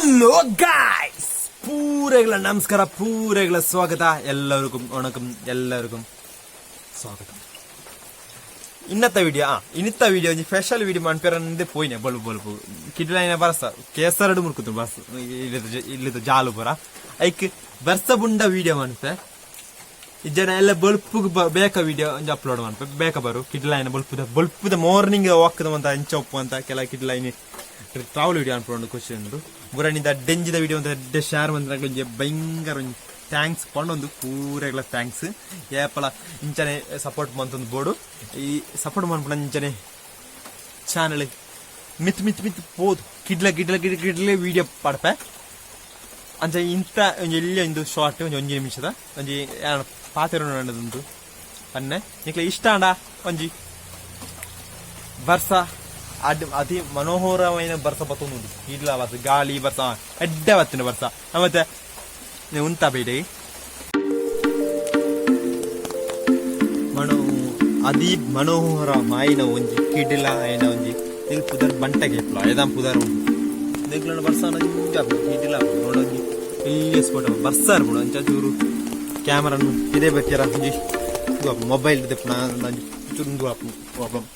Hello guys, ಪೂರೆಗಳ ನಮಸ್ಕಾರ, ಪೂರೆಗಳ ಸ್ವಾಗತ. ಎಲ್ಲರಿಗೂ ವಣಕಂ, ಎಲ್ಲರಿಗೂ ಸ್ವಾಗತ. ಇನ್ನತ್ತ ವಿಡಿಯೋ, ಇನ್ನಿತ್ತ ವಿಡಿಯೋ ಒಂಜಿ ಸ್ಪೆಷಲ್ ವಿಡಿಯೋ ಮನ್ಪೆರಂದೆ ಪೋಯಿನೆ. ಬೊಲ್ಪು ಬೊಲ್ಪು ಕಿಡ್ಲೈನ ಬರ್ಸ ಕೇಸರಡು ಮುರ್ಕುತು ಬರ್ಸ ಇಲ್ಲದ ಇಲ್ಲದ ಜಾಲು ಪೂರ. ಐಕ್ ಬರ್ಸ ಬುಂಡ ವಿಡಿಯೋ ಮನ್ಪೆ ಇಜ್ಜನ ಎಲ್ಲ ಬೊಲ್ಪುಗ್ ಬೇಕ ವಿಡಿಯೋ ಒಂಜಿ ಅಪ್ಲೋಡ್ ಮನ್ಪೆ ಬೇಕ ಬರು. ಕಿಡ್ಲೈನ ಬೊಲ್ಪುದ ಬೊಲ್ಪುದ ಮಾರ್ನಿಂಗ್ ವಾಕ್ದ ಮಂತ ಅಂಚ ಉಪ್ಪು ಅಂತ ಕೆಲ ಕಿಡ್ಲೈನ್ ಟ್ರಾವೆಲ್ ವಿಡಿಯೋ ಅನ್ಪುಂಡು, ಖುಷಿ ಉಂಡು. ಬುರಣಿದ ಡೆಂಜಿದ ವಿಡಿಯೋ ಅಂತ ಎಡ್ಡೆ ಶೇರ್ ಮಂತ್ರ ಒಂಜಿ ಭಯಂಕರ ಒಂಜಿ thanks ಪಂಡೊಂದು, ಪೂರೆಗ್ಲ thanks. ಏಪಲ ಇಂಚನೆ ಸಪೋರ್ಟ್ ಮಂತೊಂದು ಬೋಡು. ಈ ಸಪೋರ್ಟ್ ಮನ್ಪುನ ಇಂಚನೆ ಚಾನಲ್ ಮಿತ್ ಮಿತ್ ಮಿತ್ ಪೋದು ಕಿಡ್ಲ ಕಿಡ್ಲ ಕಿಡ್ಲ ಕಿಡ್ಲೆ ವಿಡಿಯೋ ಪಡ್ಪೆ. ಅಂಚ ಇಂತ ಒಂಜಿ ಎಲ್ಲಿ ಒಂದು ಶಾರ್ಟ್ ಒಂಜಿ ಒಂಜಿ ನಿಮಿಷದ ಒಂಜಿ ಪಾತೆರ ಉಂಟು ಪನ್ನೆ. ನಿಕ್ಲೆ ಇಷ್ಟ ಆಂಡ ಒಂಜಿ ಬರ್ಸ ಅಡ್ ಅತಿ ಮನೋಹರమైన ಬರ್ಸ ಬತ್ತೊಂದು ಇಡ್ಲ ಬರ್ಸ, ಗಾಳಿ ಬರ್ಸ, ಎಡ್ಡೆ ಬತ್ತಿನ ಬರ್ಸ. ಮತ್ತೆ ನೀವು ಉಂತ ಬೇಡಿ ಮನೋ ಅತಿ ಮನೋಹರಮಾಯಿನ ಒಂಜಿ ಕಿಡಿಲ ಆಯಿನ ಒಂಜಿ ನಿಲ್ ಪುದರ್ ಬಂಟಗೆ ಎಪ್ಲ ಏದಾಂ ಪುದರ್ ಉಂಡು. ನಿಕ್ಲನ ಬರ್ಸ ನಂಜ ಕಿಡಿಲ ನೋಡೊಂಜಿ ಎಲ್ಲಿ ಸ್ಪಾಟ್ ಬರ್ಸ ಇರ್ಬೋದು. ಅಂಚ ಚೂರು ಕ್ಯಾಮರನ್ನು ಇದೇ ಬೇಕಾರ ಒಂಜಿ ಮೊಬೈಲ್ ದೆಪ್ಪುನ ಚೂರು ಪ್ರಾಬ್ಲಮ್.